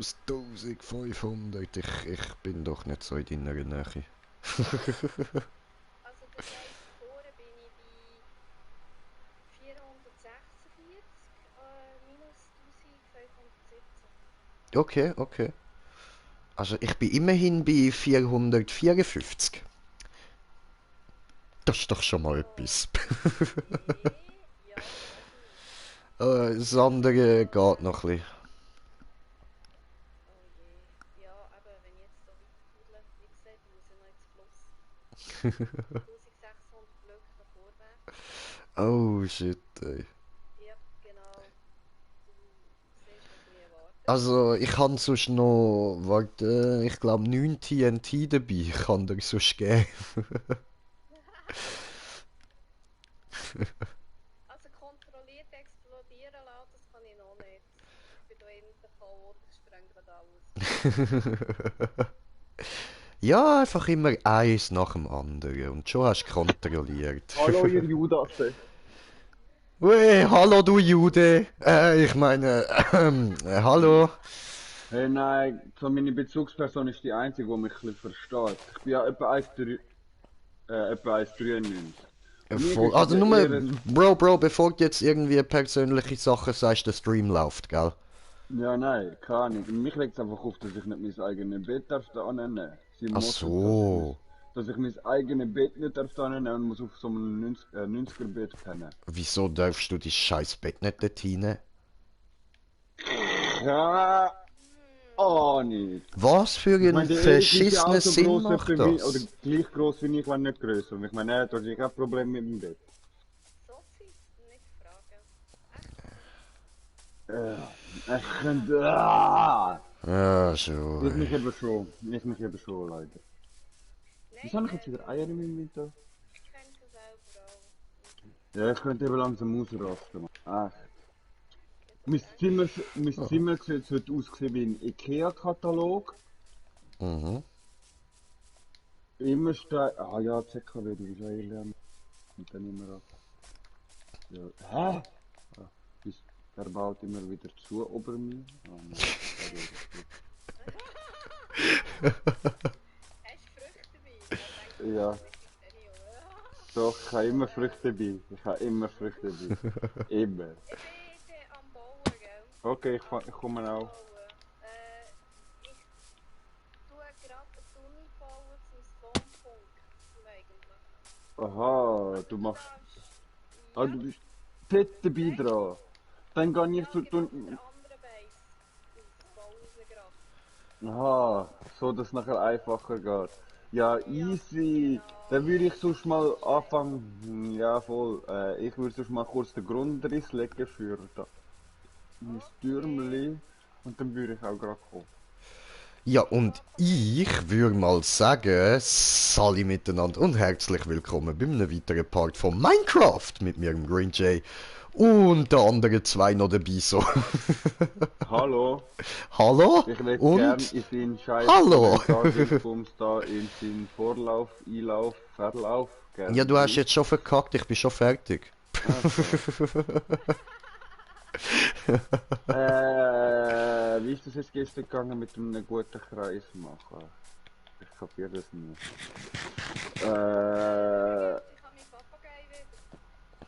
plus 1500. Ich bin doch nicht so in deiner Nähe. Also das heisst, vorne bin ich bei 446 minus 1517. Okay, okay. Also ich bin immerhin bei 454. Das ist doch schon mal etwas. Okay, ja, gut. Das andere geht Ja, noch ein oh je. Ja, aber wenn ich jetzt so weit pudle, wie gesagt, muss ich noch ins Plus. bisschen. 1600 Blöcke vorwärts. Oh shit, ey. Ja, genau. Du siehst, was mich erwartet. Also ich kann sonst noch, warte, ich glaube 9 TNT dabei. Kann dir sonst geben. Also kontrolliert explodieren lassen, das kann ich noch nicht. Ich bin da eher chaotisch, ich spreng gerade alles. Ja, einfach immer eins nach dem anderen. Und schon hast du kontrolliert. Hallo, ihr Judasse. Wey, hallo du Jude. Ich meine, hallo. Hey, nein, so meine Bezugsperson ist die einzige, die mich ein bisschen versteht. Ich bin ja etwa 1,93. Für mich Voll. ist es Also ja nur, eher ein... Bro, bevor du jetzt irgendwie persönliche Sachen sagst, der Stream läuft, gell? Ja, nein, keine Ahnung. Mich regt es einfach auf, dass ich nicht mein eigenes Bett darf da annehmen. Sie Ach mottet, so. dass ich mein eigenes Bett nicht darf da annehmen und muss auf so einem 90er-Bett pennen. Wieso darfst du dein scheiß Bett nicht dort hinein? Ja, oh nicht. Was für Ich einen meine, der Erik ist ja auch verschissenen so Sinn gross macht etwa wie, oder das? gleich gross wie ich, wenn nicht grösser. Und ich meine, er hat wahrscheinlich kein Problem mit dem Bett. So viel nicht fragen. Echt? Ich könnte... Ah! Ja, so. Ich mich eben schon. Ich mich eben schon, leider. Wieso habe ich jetzt wieder Eier in meinem Winter? Ich kenne es selber auch. Ja, ich könnte eben langsam ausrasten. Echt. Mein Oh. Zimmer sieht heute aussehen wie ein Ikea-Katalog. Mhm. Immer steht... Ah ja, ZKW, du bist ja lernen. Und dann immer ab. Ja. Hä? Ah, er baut immer wieder zu ober mir. Ah, nein. Hast du Früchte dabei? Ich denke, Ja, das ist Serio. doch, ich habe immer Früchte dabei. Ich habe immer Früchte dabei. Immer. Ich bin am Bauen, gell? Okay, ich komme auch. Ich tue gerade einen Tunnel bauen zum Spawnpunkt eigentlich. Aha, Also du du machst... darfst... Ah, Ja, du bist fett dabei dran. Dann gehe ja, ich zu... ich mache der andere Base. Das bauen sie gerade. Aha, so dass es nachher einfacher geht. Ja, Ja, easy. genau. Dann würde ich sonst mal anfangen. Ja, voll. Ich würde sonst mal kurz den Grundriss legen für mein Türmeli. Und dann würde ich auch gerade kommen. Ja, und ich würde mal sagen, Sali miteinander und herzlich willkommen bei einem weiteren Part von Minecraft mit mir, dem Green Jay. Und der anderen zwei noch dabei so. Hallo, Hallo? ich lese gern Und? in seinen scheiß Hallo? Kommentardingsbums da in seinen Vorlauf, Einlauf, Verlauf Ja, gern du hast rein. jetzt schon verkackt, ich bin schon fertig. Also. Wie ist das jetzt gestern gegangen mit einem guten Kreis machen? Ich kapiere das nicht. Ich habe meinen Papagei wieder.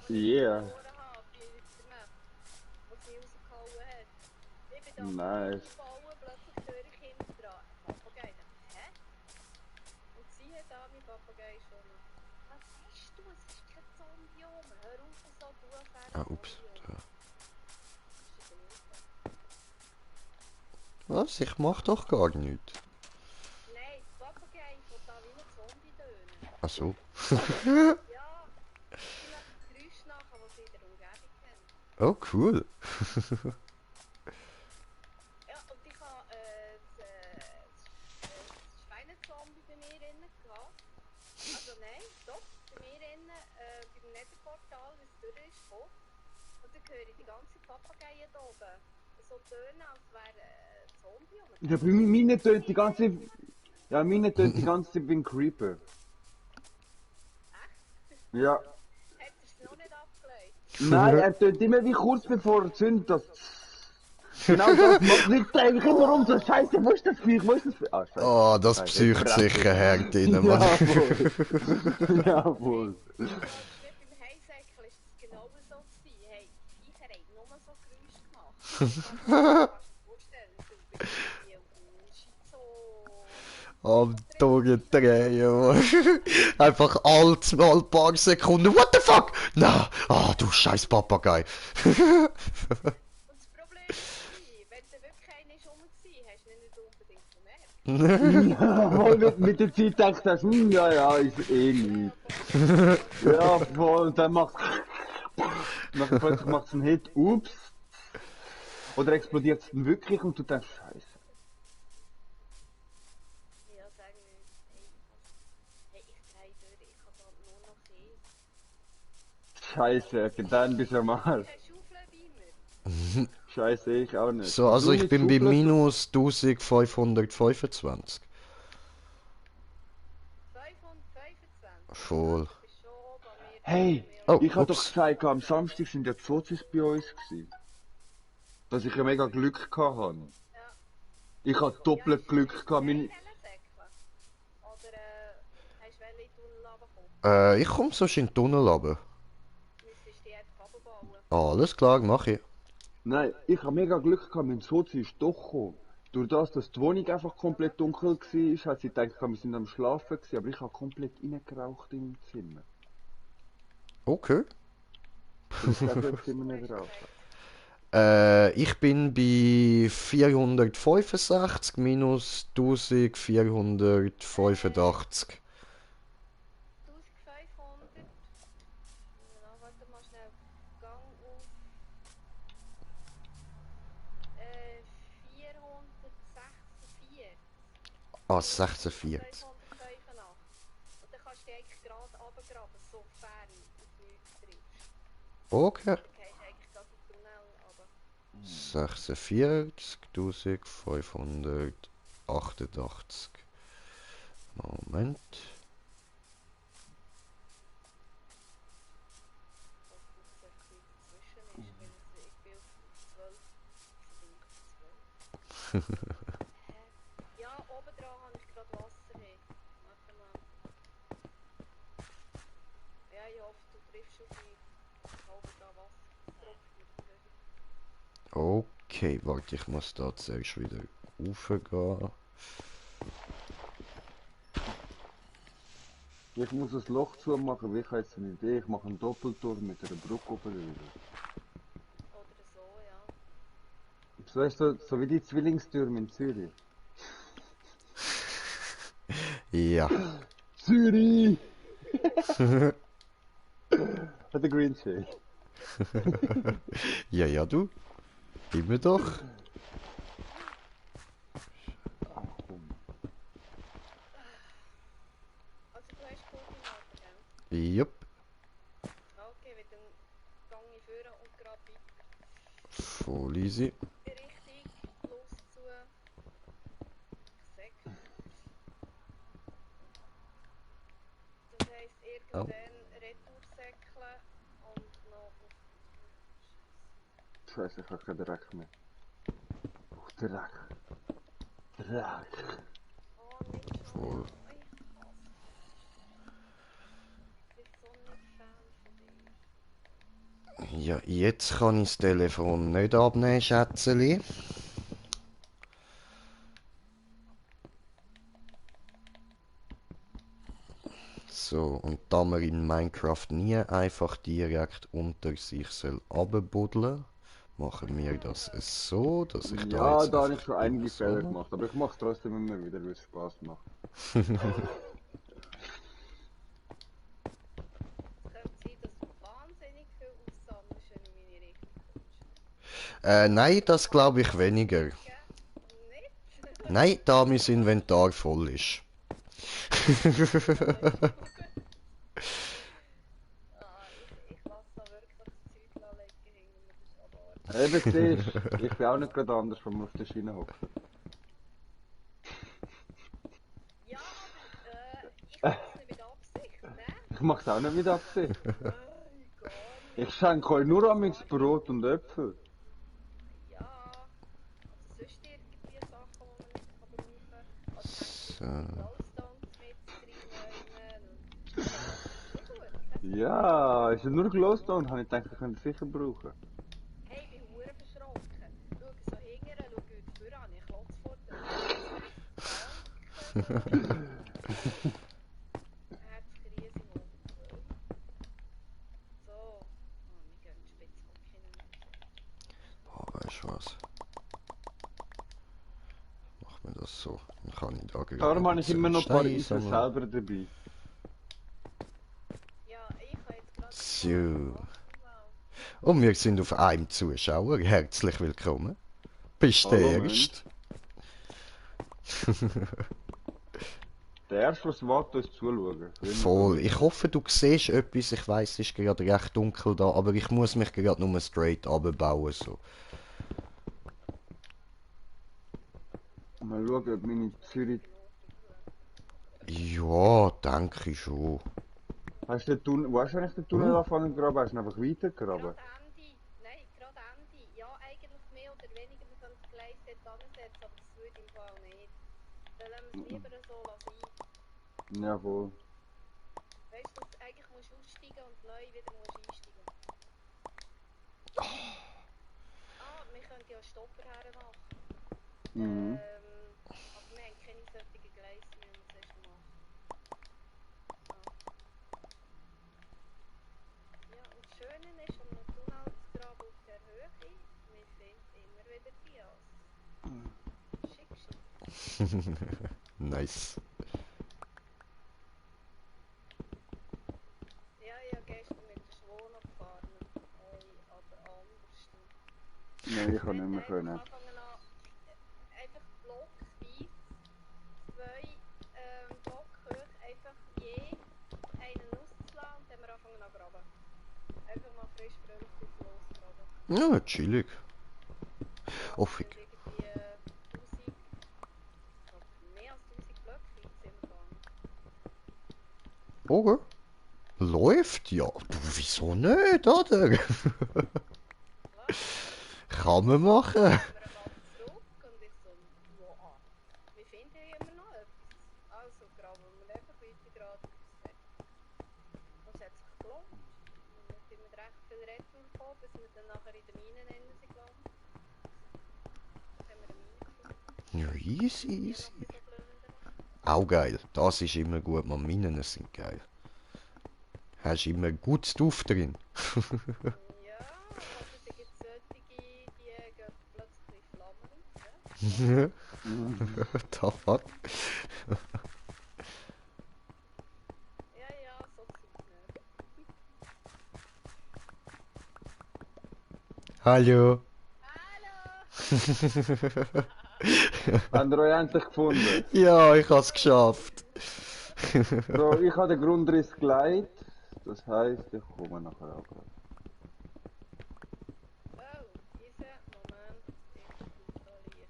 Den ich Yeah, verloren habe bei der Nacht, was mich rausgehauen hat. Ich bin da am nice. Tunnel bauen, plötzlich höre ich hinten dran einen Papagei. Ich dachte, hä? Und sie hat da mein Papagei schon noch. Was hast du? Es ist kein Zombie rum. Hör auf, so tun, als wäre ein Ah, ups. Zombie rum. Ja. Das ist ein Irrtum. Was? Ich mach doch gar nichts. Nein, das Papagei von da wie ein Zombie tönen. Ach so. Ja, sie macht Geräusche nachher, die sie in der Umgebung kennen. Oh, cool. Ja, und ich habe das Schweinezombie bei mir drinnen gehabt. Also nein, doch, bei mir drinnen, beim Netherportal, wie es durch ist, gekommen. Und dann höre ich die ganze Papageien da oben. So tönen, als wäre ein Zombie. Und Ja, bei mir meine tönt die ganze... Ja, meine tönt die ganze Zeit wie ein Creeper. Ja. Hättest du es noch nicht abgelegt? Nein, er tönt immer wie kurz bevor er zündet. Das... Genau das macht nichts eigentlich immer um so Scheiße, wo ist das Viech, wo ist das Viech? Ah, Scheiße. Oh, das Scheiße, psycht Fresse. sicher hart rein, Mann. Jawohl. Jawohl. Hey, wie beim Heisäckel ist das genau so gewesen. Hey, die Viecher haben nur so Geräusche gemacht. Kannst du dir vorstellen, du bist hier Am Durchdrehen, Mann. Einfach all paar Sekunden. What the fuck? Na, du scheiß Papagei. Und das Problem ist, wenn du wirklich einer ist rum war, hast du ihn nicht unbedingt gemerkt. Jawohl, mit der Zeit denkst du, ja, ist eh nicht. Ja, voll, dann macht dann plötzlich macht es einen Hit, ups. Oder explodiert es dann wirklich und du denkst, Scheiße. Ja, sagen wir, hey, ich drehe durch, ich kann da nur noch sehen. Scheiße, dann bist du am Arsch. Keine Schaufel bei mir. Scheiße, ich auch nicht. So, also Du ich mit bin bei Schaufeln- minus 1525. 525. Voll. Du bist schon bei mir. Hey, Oh, ich hab doch ups. gesagt, am Samstag sind ja die Sozis bei uns gewesen. Dass ich ja mega Glück gehabt habe. Ja. Ich hab doppelt Glück gehabt. Meine... Oder hast du welche in die Tunnel runtergekommen? Ich komm sonst in den Tunnel runter. Müsstest du die einfach runterbauen. Alles klar, mach ich. Nein, ich hab mega Glück gehabt, mein Sozi ist doch gekommen. Durch das, dass die Wohnung einfach komplett dunkel war, hat sie gedacht, wir sind am Schlafen gewesen, aber ich hab komplett reingeraucht im Zimmer. Okay. Ich darf im Zimmer nicht rauchen. Ich bin bei 465 minus 1485. 1500. Na, warte mal schnell. Gang auf. 446. Ah, 46. 585. Und dann kannst du dich eigentlich gerade runtergraben, sofern du nichts triffst. Okay. Dann gehst du eigentlich gerade in den Tunnel runter. 46.588. Moment. Ja, oben dran habe ich gerade Wasser. Hey. Warte mal. Ja, ich hoffe, du triffst schon die oben dran Wasser. Okay, warte, ich muss da zuerst wieder raufgehen. Ich muss das Loch zumachen, wie ich habe jetzt eine Idee. Ich mache einen Doppeltour mit einer Brücke oben drüber. Oder so, ja. So ist so wie die Zwillingstürme in Zürich. Ja. Zürich! Hat der Green Jay. Ja, du. Immer doch. Ach komm. Also du hast Koordinaten, gell? Jupp. Okay, weil dann gang ich vor und gerade weiter. Voll easy. Richtig, los zu. Sek. Das heisst, irgendwann Retoursäckeln und noch auf... Scheiße, ich habe keinen Dreck mehr. Oh, Dreck. Dreck. Oh, nicht schon. Voll. Ich hasse. Ich bin so nicht Fan von dir. Ja, jetzt kann ich das Telefon nicht abnehmen, Schätzeli. So, und da man in Minecraft nie einfach direkt unter sich soll runterbuddeln, machen wir das so, dass ich da Ja, jetzt da habe ich einfach schon einige so Fehler mache. gemacht, aber ich mache es trotzdem immer wieder, weil es Spaß macht. Es könnte sein, dass du wahnsinnig viel aussammelst, wenn du in meine Richtung kommst. Nein, das glaube ich weniger. Gell? Nicht? Nein, da mein Inventar voll ist. Ich lasse da wirklich das Zeug legen hinter mir, das ist aber... Eben, siehst du, ich bin auch nicht gerade anders, wenn wir auf der Schiene hocken. Ja, ich mache es nicht mit Absicht, ne? Ich mache es auch nicht mit Absicht. Gar nicht. Ich schenke euch nur am Brot und Äpfel. Ja, Glowstones mit reinnehmen. Das ist gut. Ja, ist ja nur Glowstone, habe ich gedacht, ich könnte sicher brauchen. Hey, ich bin hure verschrocken. Schau so hingern, schau heute vor an, ich klotze vor dir. Herzlich riesig. So. Oh, wir gehen die Spitzhocke nicht. Boah, weißt du was? Machen wir das so. Dann kann ich da gerade Darum noch habe ich immer noch ein paar Steine Eisen sammeln. selber dabei. Ja, ich habe jetzt gerade... So. Wow. Und wir sind auf einem Zuschauer. Herzlich willkommen. Bist du Hallo, der Mensch. Erste? Der erste, was wagt, uns zuschauen. Voll. Ich hoffe, du siehst etwas. Ich weiss, es ist gerade recht dunkel da, aber ich muss mich gerade nur straight abbauen. So. Mal schauen, ob meine Zürich... Ja, denke ich schon. Hast du den Tunnel... Wo hast du eigentlich den Tunnel angefangen zu graben? Hast du ihn einfach weitergegraben? Gerade Ende. Nein, gerade Ende. Ja, eigentlich mehr oder weniger, wir können das Gleis dort ansetzen, aber das würde im Fall nicht. Dann lassen wir es lieber so lassen. Ja, voll. Weißt du, eigentlich musst du aussteigen und neu wieder musst einsteigen. Wir können ja einen Stopper hermachen. Mhm. Aber wir haben keine solchen Gleise, wie wir es erst machen. Ja, und das Schöne ist, um einen Tunnel zu graben auf der Höhe, wir finden immer wieder Dias. Schick, schick. Nice. Ja, ich habe gestern mit der Schwone gefahren. Aber anders. Nein, ich kann nicht mehr können. Anfangen an, einfach blockweise, 2 Block hoch, einfach je einen rauszulassen und dann wir anfangen an graben. Einfach mal frisch Brüll auf das losgraben. Ja, chillig. Oh, Das sind fick. irgendwie 1000, ich glaube mehr als 1000 Blöcke sind wir gegangen. Okay. Läuft? Ja. Du, wieso nicht, oder? Klar. Kann man machen. Dann sind wir am Abend zurück und ich so, wow, wir finden hier immer noch etwas. Also graben wir einfach weiter geradeaus. Und es hat sich gelohnt. Wir sind mit recht viel Retour gekommen, bis wir dann nachher in den Minen sind gelandet. Dann haben wir eine Mine gefunden. Ja, easy, Die easy. noch so plündern. Auch geil. Das ist immer gut, man. Minen sind geil. Hast immer gut Stuff drin. Ja, aber es gibt solche, die gehen plötzlich Flammen. Ja? Da fuck. Ja, so zieht nicht. Hallo. Hallo! Habt ihr euch endlich gefunden? Ja, ich hab's geschafft. So, ich habe den Grundriss geleitet. Das heisst, ich komme nachher auch gerade. Oh, diese, Moment, ich installiere.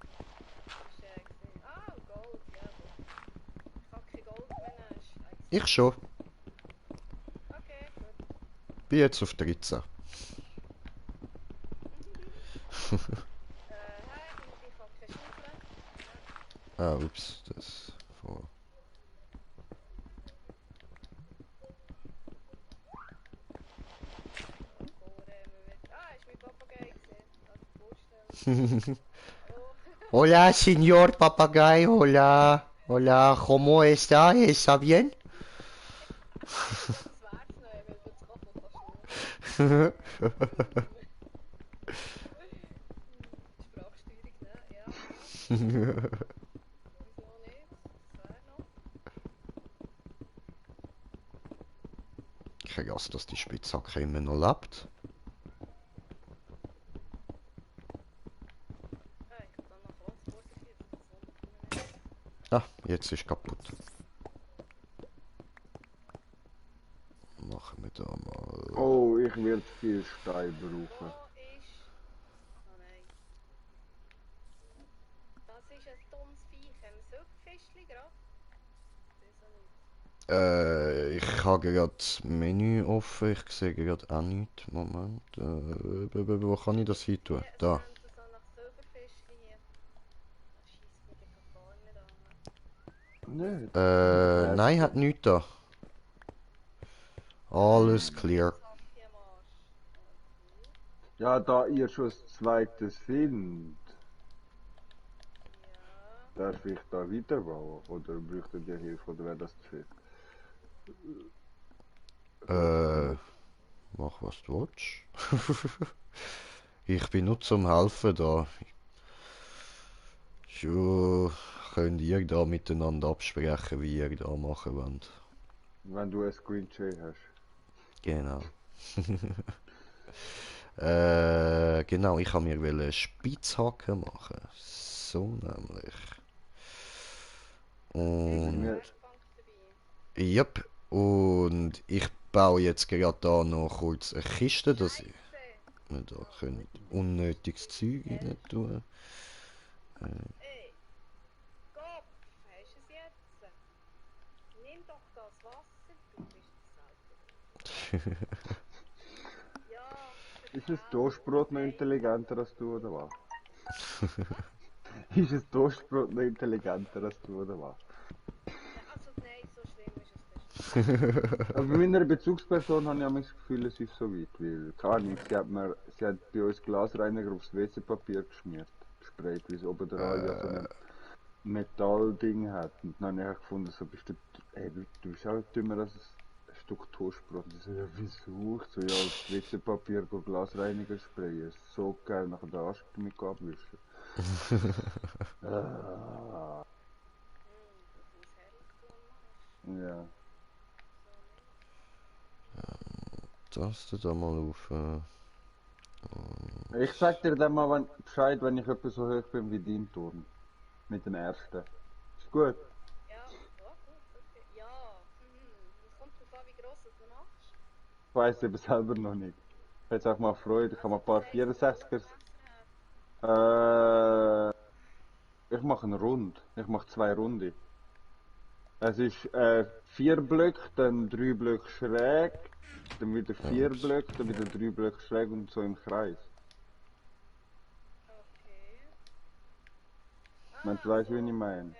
Gold, ja. Ich habe kein Gold mehr, scheiße. Ich schon. Okay, gut. Bin jetzt auf 13. Hey, und ich habe keine Schaufel. Ah, ups, das vor. Ist mein Papagei gesehen? Lass dich vorstellen. Oh, Hola, señor papagayo, hola. Hola, ¿cómo está? ¿Está bien? das wär's noch, weil du das kaputt hast. Sprachsteuerung, ne? Ja. Wieso nicht? Das wäre noch. Krass, dass die Spitzhacke immer noch lebt. Ich habe dann noch Klotzburg geführt, das wundert mich nicht. Ah, jetzt ist kaputt. Machen wir da mal. Oh, ich werde viel Stein brauchen. Wo ist... Oh nein. Das ist ein dummes Viech. Haben wir Süppfischchen gerade? Wieso nicht? Ich habe gerade das Menü offen. Ich sehe gerade auch nichts. Moment. Wo kann ich das hin tun? Ja, Da. es rennt so nach Silberfischchen hier. Das scheisst mir dann gar nicht an. Nicht? Nein, hat nichts da. Alles clear. Kaffee am Arsch. Ja, da ihr schon das zweite findet, Ja. darf ich da weiterbauen? Oder bräuchtet ihr Hilfe? Oder wäre das zu viel? Mach was du willst. Ich bin nur zum Helfen da. Schon könnt ihr da miteinander absprechen, wie ihr da machen wollt. Wenn du ein Screen Share hast. Genau. Genau, ich habe mir eine Spitzhacke machen. So nämlich. Und Mir- Werkbank dabei. yep. Und ich baue jetzt gerade da noch kurz eine Kiste, dass Scheiße. wir da können unnötiges Zeug rein tun. Ey. Gott, hast du es jetzt? Nimm doch das Wasser. Du bist das selber. Ja. Ist ein Toastbrot noch intelligenter als du, oder was? Ist ein Toastbrot noch intelligenter als du, oder was? Also nein, so schlimm ist es nicht. Aber bei meiner Bezugsperson habe ich auch das Gefühl, es ist so weit, weil, keine Ahnung, sie hat bei uns Glasreiniger aufs WC-Papier geschmiert, gesprayt, weil sie oben dran ja so ein Metallding hat. Und dann habe ich gefunden, so bist du, ey, du bist auch dümmer als ein Stück Toastbrot. Und sie so, ja, wieso? Ich so, ja, aufs WC-Papier Glasreiniger sprayen, ist so geil, nachher den Arsch damit abwischen. Ah, Das muss herrlich tun, Arsch. ja. So nicht. Das tut da mal auf. Ich sag dir dann mal Bescheid, wenn ich etwa so hoch bin wie dein Turm. Mit dem ersten. Ist gut. Ja, ja, gut, okay. Ja, es kommt drauf an, wie gross das du machst. Ich weiss eben selber noch nicht. Jetzt auch mal Freude, ich habe mal ein paar Was heisst das, 64ers. wo du Messer Ich mache einen Rund. Ich mache 2 Runde. Es ist 4 Blöcke, dann 3 Blöcke schräg, dann wieder 4 Blöcke, dann wieder 3 Blöcke schräg und so im Kreis. hast? Okay. Wenn du weißt, wie ich meine. Ja,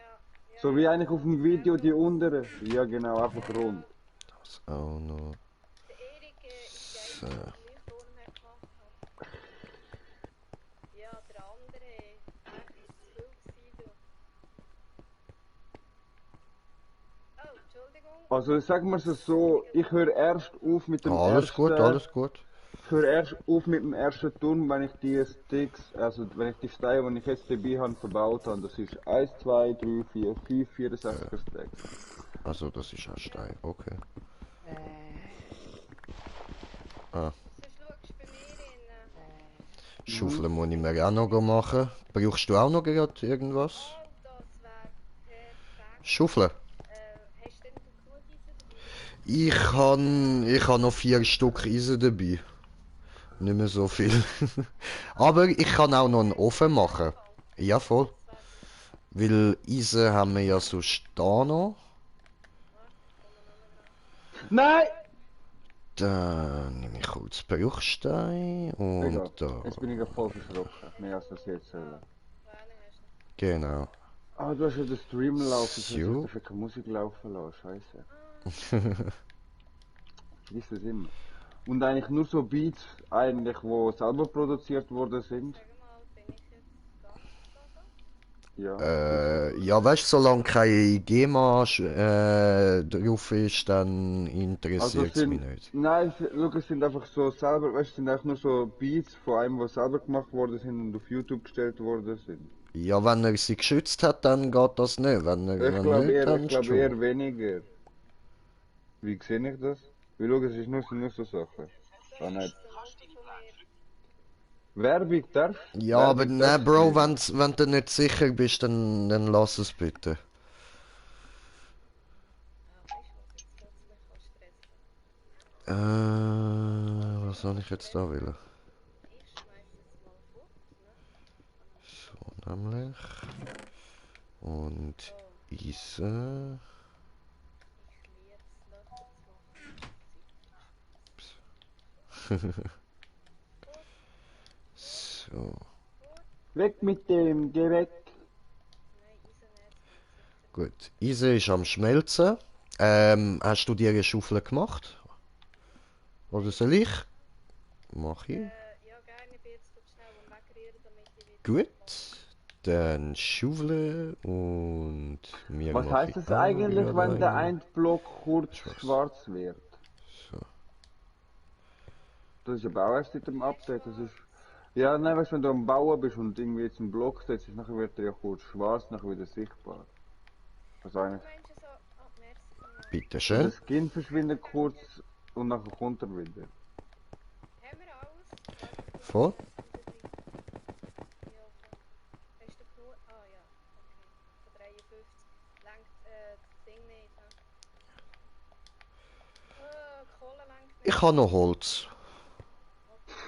So wie eigentlich auf dem Video die unteren. Ja genau, einfach rund. Das auch noch. der Erik ist So. der Einzige, der Leuchtturm hat gemacht hat. Ja, der andere, echt zu viel gewesen, du. Oh, Entschuldigung. Also sagen wir es so, ich höre erst auf mit dem Alles gut, ersten. alles gut. Ich höre erst auf mit dem ersten Turm, wenn ich die Sticks, also wenn ich die Steine, die ich jetzt dabei habe, verbaut habe. Das ist 1, 2, 3, 4, 5, 64 Stacks. Also, das ist ein Stein. Okay. Ah, Sonst schaust du bei mir rein. Schaufeln muss ich mir auch noch machen. Brauchst du auch noch gerade irgendwas? Oh, das wäre perfekt. Schaufeln? Hast denn du genug Eisen dabei? Ich han noch 4 Stück Eisen dabei. Nicht mehr so viel. Aber ich kann auch noch einen Ofen machen. Ja, voll. Das Weil wäre Eisen haben wir ja sonst da noch. Nein! Dann nehme ich kurz Bruchstein und Egal. da. Jetzt bin ich ja voll verschrocken. Mehr als das jetzt sollen. Pläne hast du. Genau. Ah, du hast ja den Stream laufen. Ich So. dafür keine Musik laufen lassen. Scheiße. Vergiss das immer. Und eigentlich nur so Beats, eigentlich, wo selber produziert worden sind. Sag mal, bin ich jetzt ganz da? Ja. Ja, weißt du, solange keine GEMA drauf ist, dann Also interessiert es mich nicht. nein, schau, es sind einfach so selber, weißt du, es sind einfach nur so Beats von einem, die selber gemacht worden sind und auf YouTube gestellt worden sind. Ja, wenn er sie geschützt hat, dann geht das nicht. Wenn nicht, dann Ich glaube eher schon. weniger. Wie sehe ich das? Weil schau, es ist sind nur so Sachen. Ah, nein. So Mutti von mir. Werbung darf? Ja, aber Werbung ne, darf Bro, sein. wenn du nicht sicher bist, dann lass es bitte. Ah, weißt du, was jetzt plötzlich stressen? Was soll ich jetzt da wählen? Ich schmeiß jetzt mal fort, ne? So, nämlich. Und So, Eisen. ich liebe es, Löcher zu machen. So. Weg mit dem, geh weg. Nein, Eisennetz funktioniert Gut. Eisen ist am Schmelzen. Hast du dir eine Schaufel gemacht? Oder soll ich? Mach ich. Ja, gerne. Ich bin jetzt kurz schnell am Wegrühren, damit ich wieder Gut. Dann Schaufel und mir Was mache heißt ich es auch eigentlich, gerade wenn der eine. ein Block kurz Schwarz. schwarz wird? So. Das ist aber auch erst seit dem Update. Das ist. Ja, nein, weißt du, wenn du am Bauen bist und irgendwie jetzt einen Block setzt, nachher wird er ja kurz schwarz, nachher wieder sichtbar. Also eigentlich. Menschen so. Oh, merci vielmals. Bitte Und der schön. Skin verschwindet kurz und nachher kommt er wieder. Haben wir alles? Warte, ich tu Voll. noch schnell ja, hast du genug? Ah ja, okay. Von 53. Längt das Ding nicht. Kohle längt nicht. Ich habe noch Holz. Okay.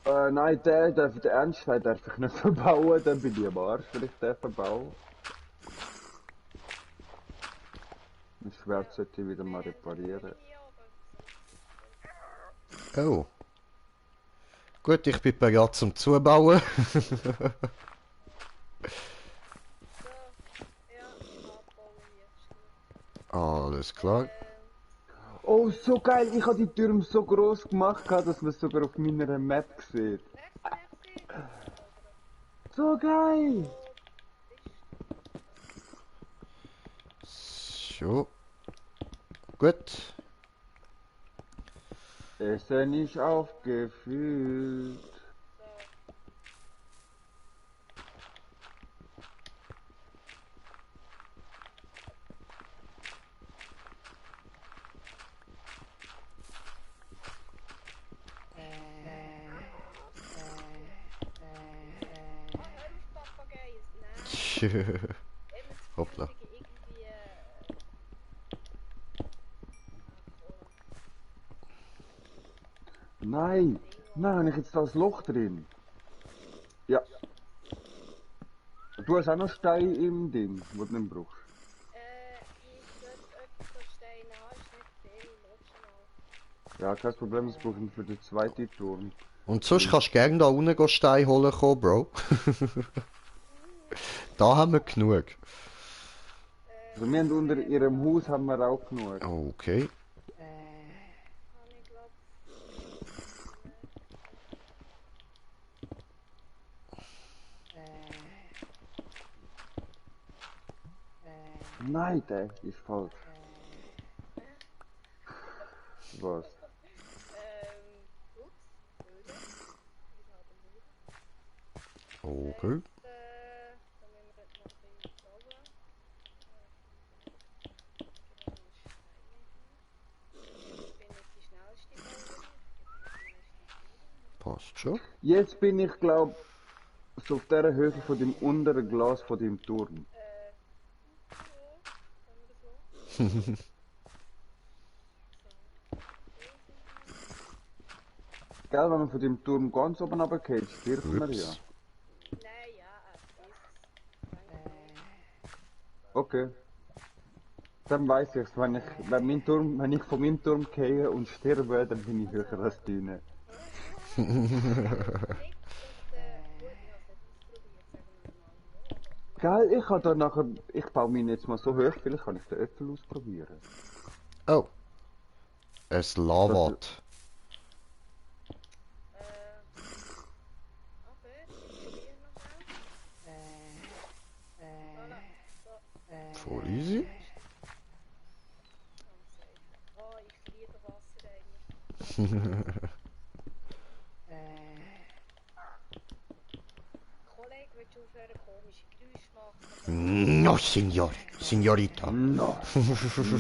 Gut. Nein, der Ernst, den darf ich nicht verbauen, dann bin ich am Arsch, wenn ich den verbaue. Das Schwert sollte ich wieder mal reparieren. Oh. Gut, ich bin bereit zum Zubauen. So, ja, ich abbauen hier. Ist gut. Alles klar. Oh, so geil, ich habe die Türme so groß gemacht, dass man es sogar auf meiner Map sieht. Merci. So geil! So. Gut. Essen ist aufgefüllt. Hoppla. Nein! Nein, habe ich jetzt da ein Loch drin? Ja. Du hast auch noch Steine im Ding, wo du nicht brauchst. Ich würde etwas von Steinen haben, ist nicht viel, schau mal. Ja, kein Problem, das brauche ich für den zweiten Turm. Und sonst kannst du gerne da unten gehen Stein holen kommen, Bro. Da haben wir genug. Also wir haben unter ihrem Haus haben wir auch genug. Okay. Habe ich glaub. Nein, der ist falsch. Was? Ups, Höhle. Ich habe Höhle. Okay. Dann müssen wir noch ein bisschen bauen. Ich bin nicht die schnellste Bauerin. Passt schon. Jetzt bin ich glaube so auf der Höhe von dem unteren Glas von dem Turm. So, können wir so. Gell, wenn man von dem Turm ganz oben runtergeht, stirbt man ja. Ups. Nein, ja, Okay. Dann weiß ich's, wenn ich von meinem Turm gehe und sterbe, dann bin ich höher als deine. Gell, ich habe da nachher, ich baue mich jetzt mal so hoch, vielleicht kann ich den Äpfel ausprobieren. Oh. Es lavert. Voll easy. Oh, ich liebe Wasser eigentlich. Kollege, willst du aufhören, komische Geräusche machen? No, Signor. Signorita. No.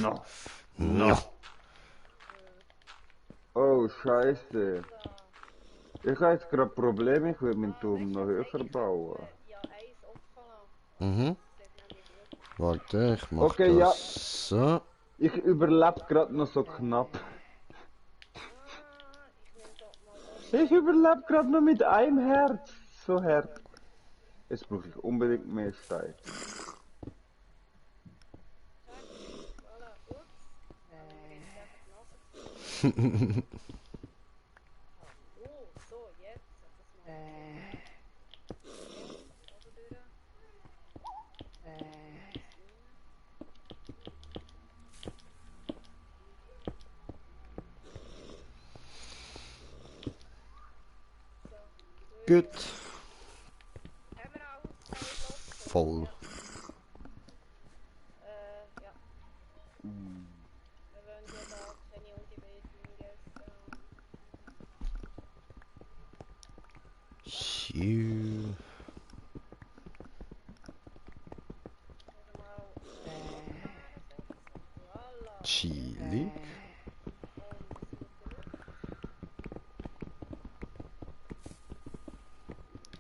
No. No. Oh, scheiße. Ich habe jetzt gerade Probleme, ich will meinen Turm noch höher bauen. Ja, eins offen lassen. Mhm. Warte, ich mach Okay, das ja. so. Ich überlebe gerade noch so knapp. Ich nehme doch mal Ich überlebe gerade noch mit einem Herz. So hart. Jetzt brauche ich unbedingt mehr Stein. Voilà, ups. Oh, so, jetzt. Gut. Haben wir auch Slots? Voll. Ja. Wir wollen ja da keine Ungebetenen. Shiu. Mal Lala. Chillig.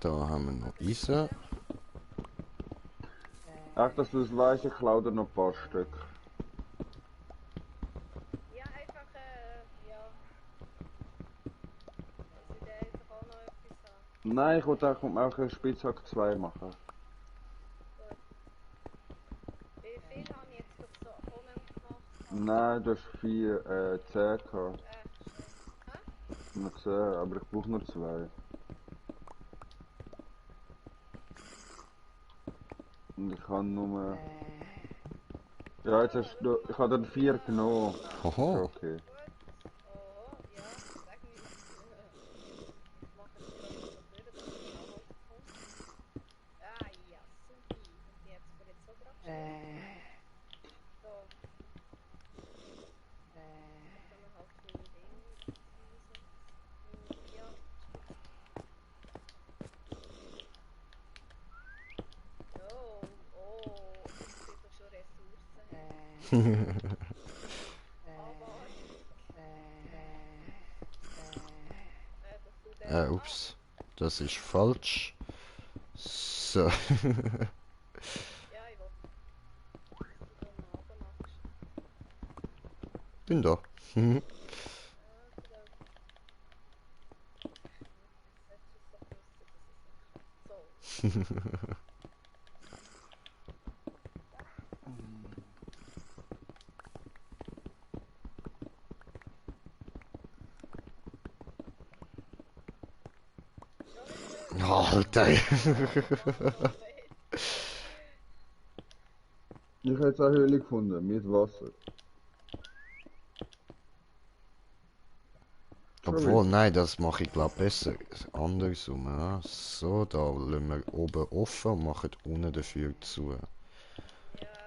Da haben wir noch Isa. Ach, dass du es weißt, ich klaue dir noch ein paar Stück. Ja, einfach, ja. Dass ich da einfach auch noch etwas habe. Nein, ich wollte auch einen Spitzhack 2 machen. Gut. Wie viel habe ich jetzt doch so gemacht? Nein, du hast 4, 10 gehabt. Echt schön. Hä? Noch gesehen, aber ich brauche nur 2. Und ich habe nur... Ja, jetzt hast du... Ich habe dann 4 genommen. Haha. Ist okay. Gut. Oh, ja, sag mir. Ich mache es gerade so durch, dass ich auch rauskommt. Ah, ja, super. Und jetzt wird jetzt so gerade schön. So. Dann noch halt meine Dinge. Ja. Oh, oh. Ich sehe doch schon Ressourcen. Aber. Dass du den machst. Ups. Das ist falsch. So. Ja, ich will. Dass du den Abend machst. Bin da. Mhm. So. Alter. Ich habe jetzt eine Höhle gefunden, mit Wasser. Obwohl, nein, das mache ich glaube besser. Andersrum, ja. So, da lassen wir oben offen und machen unten dafür zu. Ja,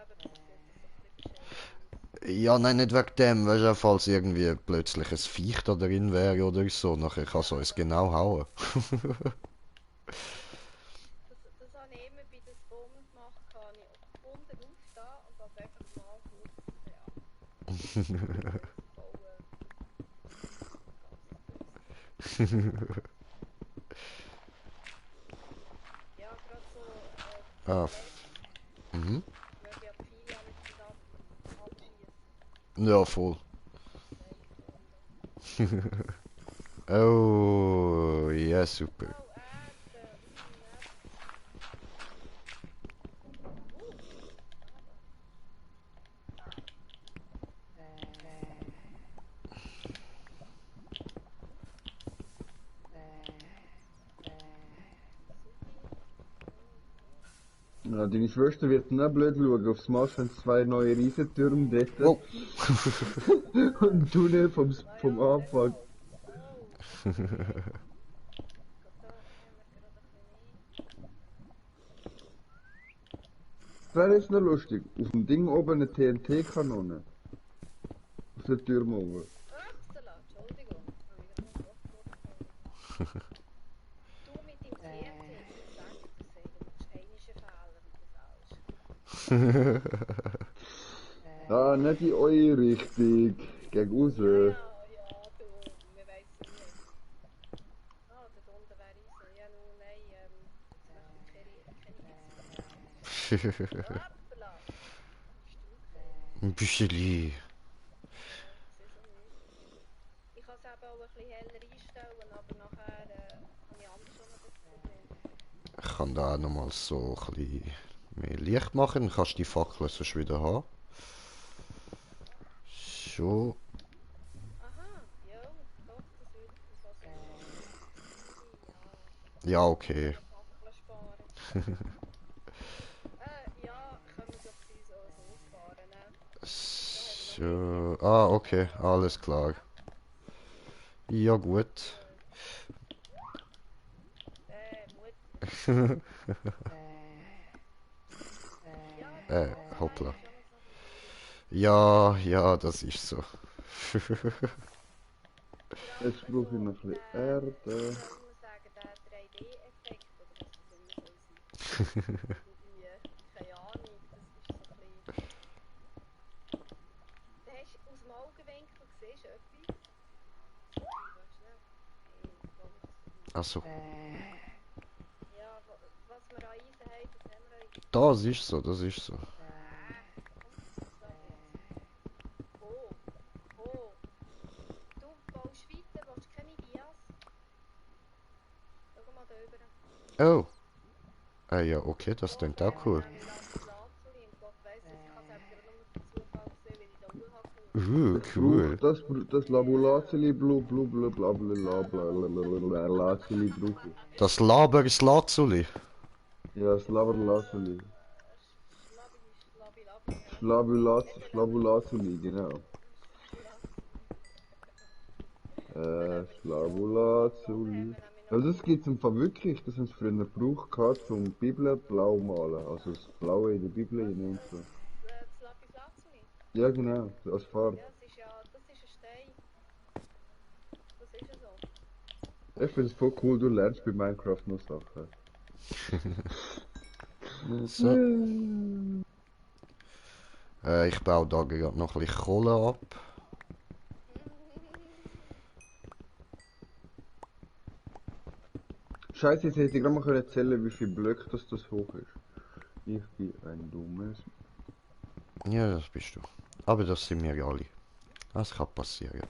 aber das sieht so ein bisschen bescheuert aus. Ja, nein, nicht wegen dem, weißt du, falls irgendwie plötzlich ein Viech da drin wäre oder so, nachher kann es uns genau hauen. Das habe ich immer bei den Spawnen gemacht, habe ich unten aufstehen und das einfach mal kurz, ja, bauen. Ja, gerade so, Ah, weil ja viele auch mit dem abschießen. ja, voll. Oh, ja, super. Oh, Erde, nett. Ja, deine Schwester wird nicht blöd schauen. Aufs Mal sind 2 neue Riesentürme dort. Oh. Und du nicht vom Anfang. Da haben wir gerade ein Wäre jetzt noch lustig. Auf dem Ding oben eine TNT-Kanone. Auf der Türme oben. bisschen. Upsala, Entschuldigung. Habe ich noch nicht vorgekommen. Du mit dem TNT, ich sag dir, du machst einige Fehler und du falsch. Ah, nicht in eure Richtung. Gegen raus. Ja, du, wir weissen nicht. Ah, da unten wäre Eisen. Ja, nun, nein, jetzt möchte ich keine Hitze. Hoppla! Ein bisschen. Ja, ich sehe so nicht. Ich kann es eben auch ein bisschen heller einstellen, aber nachher habe ich anders schon noch das Problem. Ich kann da auch nochmal so ein bisschen mehr Licht machen, dann kannst du die Fackel sonst wieder haben. So. Aha, ja, doch, das würde ich so sagen. Ja, okay. Fackeln sparen. Ja, können wir doch so fahren, ne? So. Ah, okay, alles klar. Ja, gut. Hoppla. Ja, ja, das ist so. Jetzt brauche ich noch ein bisschen Erde. Ich muss sagen, der 3D-Effekt, oder was das immer soll sein. Irgendwie, keine Ahnung, das ist so ein bisschen... Da hast du aus dem Augenwinkel siehst du etwas. Warte schnell. Hey, ich glaube, das... Also, Ja, was wir an Eisen haben, das haben wir an Eisen. das ist so, das ist so. Komm, das jetzt. Oh, oh. Du baust weiter, willst du keine Dias? Schau mal da rüber. Oh. Ja, okay, das klingt auch cool. Lazuli und Gott weiss, ich kann es eben gerade nur per Zufall gesehen, weil ich da hochhacke. Ich Cool. brauche das Labulazili blu blu blu bla bla bla bla Lazili brauche ich. Das Laberslazuli. Ja, das Laberlazili. Schlabi, ja. Schlabulazili, genau. Schlabulazuli. Also das gibt es im Fall wirklich, das haben sie früher gebraucht gehabt, zum Bibel blau malen. Also das Blaue in der Bibel in so. Das Lapis Lazuli. Ja genau, als Farbe. Ja, das ist ein Stein. Das ist ja so. Ich finde es voll cool, du lernst bei Minecraft noch Sachen. So. Ich baue da gerade noch ein bisschen Kohle ab. Scheiße, jetzt hätte ich gerade mal können erzählen, wie viel Blöcke das hoch ist. Ich bin ein dummes. Ja, das bist du. Aber das sind wir ja alle. Das kann passieren.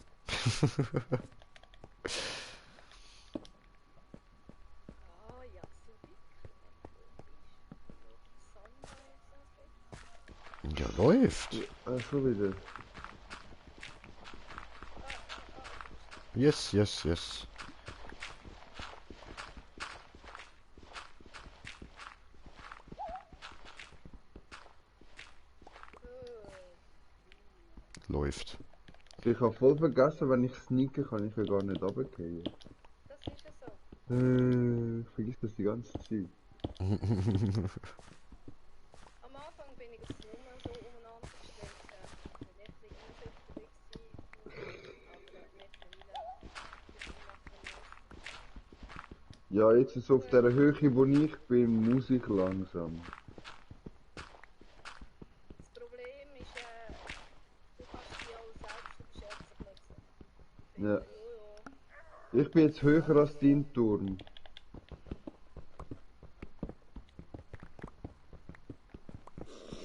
Ah ja, so wirklich. Ja, läuft. Schon wieder. Yes, yes, yes. Läuft. Ich habe voll vergessen, wenn ich sneake, kann ich ja gar nicht runtergehen. Das ist ja so. Ich vergiss das die ganze Zeit. Am Anfang bin ich das nur so umeinander gestellt. Wenn ich irgendwie unterwegs war, aber mittlerweile Ja, jetzt ist auf der Höhe, wo ich bin, muss ich langsam. das Problem ist, du kannst dich auch selbst überschätzen plötzlich. Ja. Ja. Ich bin jetzt höher als dein Turm.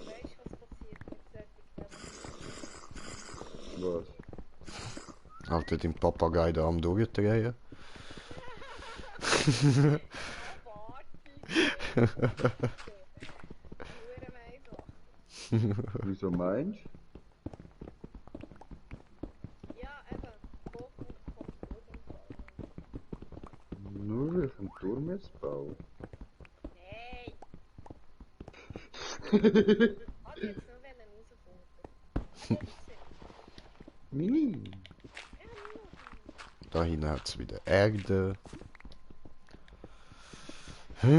Weißt du, was passiert mit solchen Was? Alter, dein Papagei da am Durchdrehen. Wieso meinst Ja, eben. Wo kommt du? Nur weil ich einen Turm jetzt baue. Nein! Hat jetzt noch rausfordern. Mini. Da hinten hat es wieder Erde. Ja, ich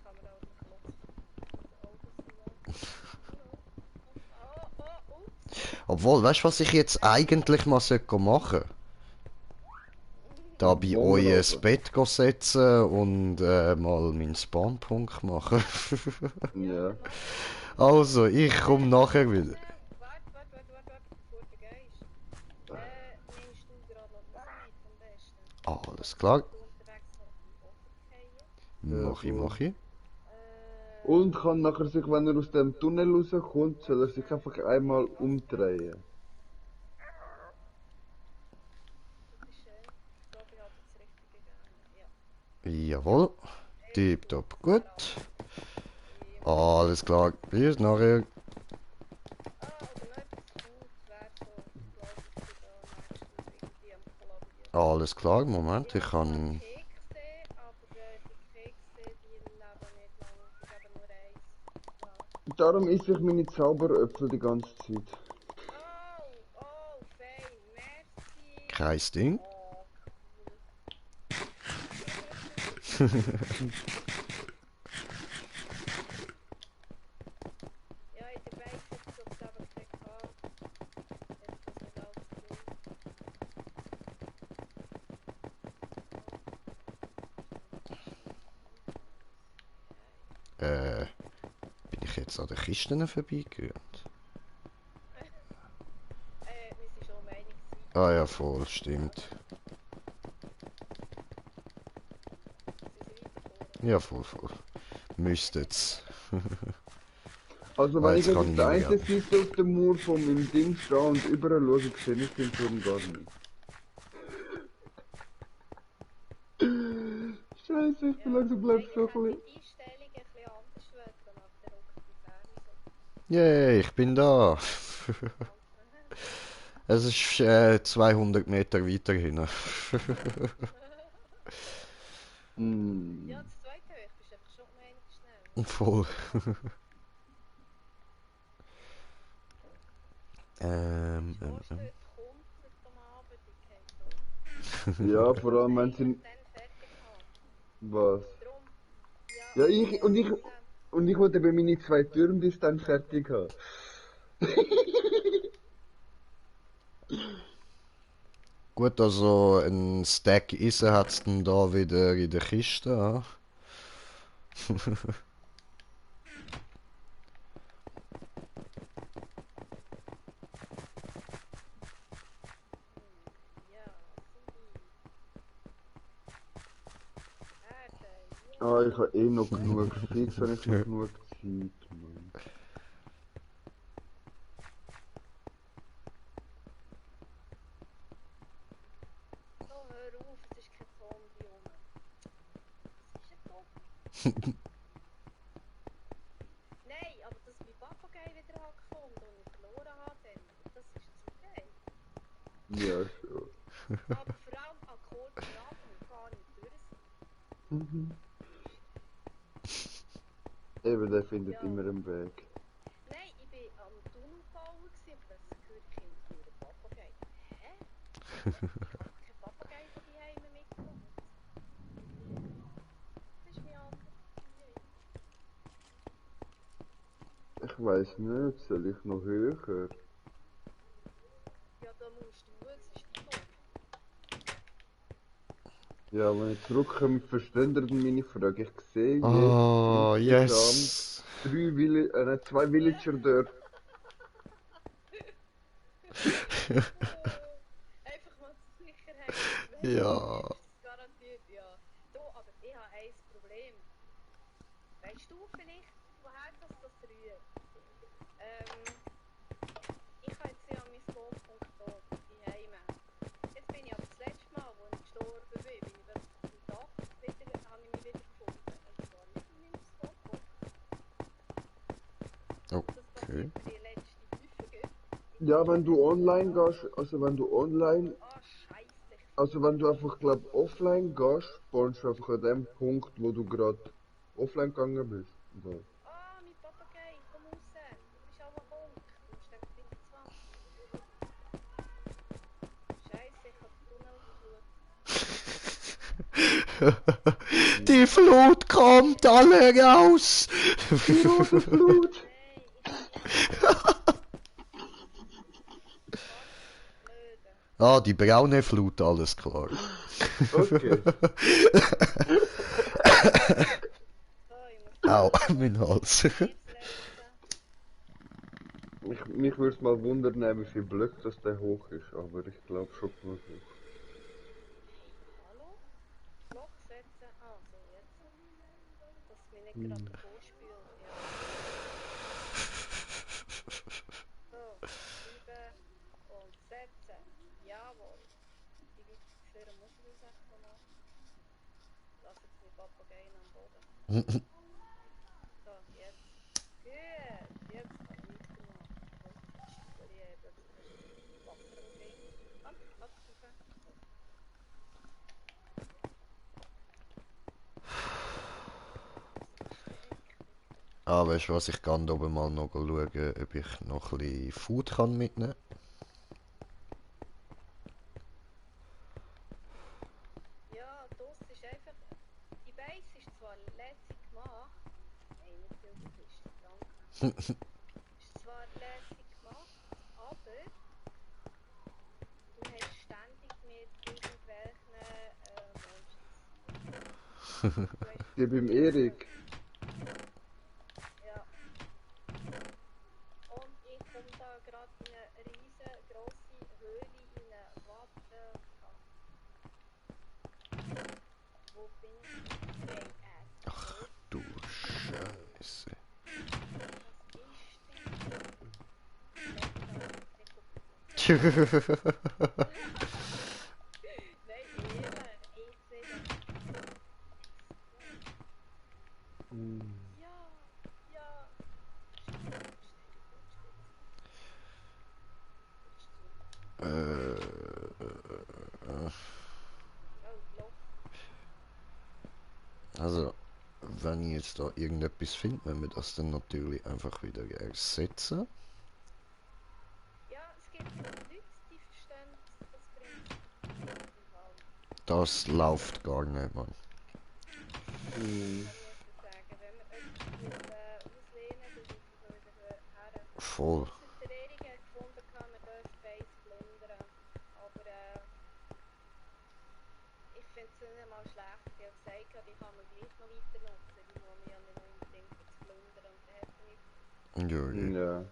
kann mir da Obwohl, weißt du, was ich jetzt eigentlich mal machen sollte? Da bei euch ins Bett gehen setzen und mal meinen Spawnpunkt machen. Ja. Also, ich komme nachher wieder. Warte, bevor du gehst. Nimmst du gerade noch raus mit am besten? Alles klar. Du unterwegs noch Mach ich, mach ich. Und kann nachher sich, wenn er aus dem Tunnel rauskommt, soll er sich einfach einmal umdrehen. Das ist schön. Ich glaube, ich habe das Richtige gegeben. Ja. Jawohl. Tipptopp, gut. Alles klar. Bis nachher. Oder noch etwas Gutes wäre so, ich glaube, ich bin da nächstens irgendwie am Kollabieren. Alles klar, Moment, ich kann... Kekse, aber die Kekse, die leben nicht lang. Ich gebe nur eins. Ja. Darum esse ich meine Zauberöpfel die ganze Zeit. Oh, fein, Kein Ding. Oh, ja, in der Base hat es jetzt aber gesagt, jetzt ist nicht alles cool. Bin ich jetzt an den Kisten vorbeigegangen? Wir sind schon um einiges weit. Ah ja, voll, stimmt. Sie sind weiter vorne. Ja, voll. Müsstet's. Also Ah, wenn ich jetzt jetzt kann auf der ich einen nicht mehr. Seite auf dem Mauer von meinem Ding stehe und überall schaue, sehe ich den Turm gar nicht. Scheiße, ich bin langsam bleib so ein bisschen... Die Einstellung ein bisschen anders wird, danach der ruckt die Ferne so. Yay, ich bin da. Es ist 200 Meter weiter hin. Ja, das zweite Höch bist einfach schon um einiges schnell. Voll. Heute kommt es am Abend, ich kenne so. Ja, vor allem wenn Und sie... dann fertig haben. Was? Drum, Ja, ich wollte eben meine 2 Türme bis dann fertig haben. Gut, also ein Stack Eisen hat's dann da wieder in der Kiste. Ja? ja, Erde, Ah, ich habe eh noch genug. Fix habe ich noch genug Zeit, Mann. oh, hör auf, es ist kein Zombie rum. Das ist ein Zombie. Nein, aber dass mein Papagei wieder hat gefunden und ich verloren habe, dann, das ist zu geil. Ja, schon. Aber vor allem an kurzen Abend gar nicht durch sein. Eben, der findet Ja. immer einen Weg. Nein, ich bin am Tunnel bauen und plötzlich höre ich hinter mir einen Papagei. Hä? Ich habe keinen Papagei von die Heime mitgenommen. Das ist mein anderes Tier. Ich weiss nicht, soll ich noch höher? Ja, da musst du, es ist die Nummer. Ja, wenn ich zurückkomme, versteht ihr denn meine Frage? Ich sehe jetzt Oh, insgesamt yes. 2 Villager-Dörfer. Einfach mal zur Sicherheit. Ja. Ist es garantiert, ja. Du, aber ich habe ein Problem. Weißt du vielleicht, woher das rührt? Ich habe jetzt ja meinen Spawnpunkt hier, die Heime. Jetzt bin ich aber das letzte Mal, wo ich gestorben bin, bin ich wirklich am Dach wieder, habe ich mich wieder gefunden. Und zwar nicht in meinem Spawnpunkt. Das Okay. passiert für die letzte Häufige. Ja, wenn du online gehst, Scheiße. wenn du einfach, glaub, offline gehst, spawnst du einfach an dem Punkt, wo du gerade offline gegangen bist. So. Mein Papagei, komm raus. Du bist aber Honk. Du musst einfach 25. Scheiße, ich hab den Tunnel geflucht. Die Flut kommt alle raus. Die rote Flut! Nein, blöde. Ah, die braune Flut, alles klar. Okay. So, ich muss Au, mein Hals. jetzt lesen. Mich würde es mal wundern, wie viel Blöcke das der hoch ist, aber ich glaube schon genug hoch. Hallo? Block setzen. Ah, so, jetzt. Dass es mich nicht gerade vorspült. Ja. So, schreiben und setzen. Jawohl. Die weiterführen muss ich das echt noch machen. Lass jetzt die Papageien am Boden. So, jetzt. Gut, jetzt kann ich weitermachen. Weil ich eben Wasser am Ding. Komm, lass es rauf. Ah, weißt du was, ich kann da oben mal noch schauen, ob ich noch ein bisschen Food kann mitnehmen lässig gemacht. Nein, nicht viel befristet, danke. Ist zwar lässig gemacht, aber du hast ständig mit irgendwelchen Monstern. Die beim Erik. Ja. Und ich komme da gerade in eine riesengroße Höhle rein. What the fuck? Wo bin ich? Hey, Ach du Scheiße. Was ist denn? Nein, ich sehe das. Ja, ja. Oh, Loch. Also, wenn ich jetzt da irgendetwas finde, wenn wir das dann natürlich einfach wieder ersetzen. Ja, es gibt Leute, die verstehen, das bringt im Fall. Das läuft gar nicht, Mann. Kann ich so sagen. Wenn wir etwas auslehnen, dann ist es so wieder her. Voll. Ausser der Erik hat gefunden, kann man den Space plündern. Aber ich finde es nicht mal schlecht. Ich habe gesagt, die kann man gleich noch weiter nutzen. Die muss man ja nicht unbedingt zu plündern. Und dann hat man nicht. Ja, ja. Ja.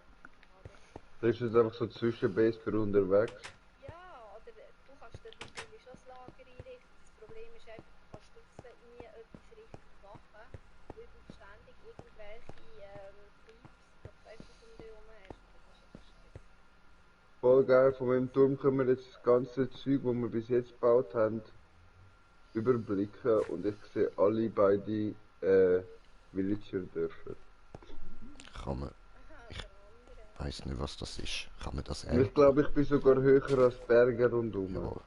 Das ist jetzt einfach so Zwischenbase für unterwegs. Ja, oder du kannst dort natürlich schon das Lager einrichten. Das Problem ist einfach, du kannst draussen nie etwas richtig machen, weil du ständig irgendwelche Creeps, die du einfach um dich herum hast. Das ist einfach scheiße. Voll geil, von meinem Turm können wir jetzt das ganze Zeug, das wir bis jetzt gebaut haben, überblicken und ich sehe alle beide Villager-Dörfer. Kann man. Aha, Ich der andere. weiß nicht, was das ist. Kann man das Und ich ernten? glaube, ich bin sogar höher als Berge rundum, Jawohl.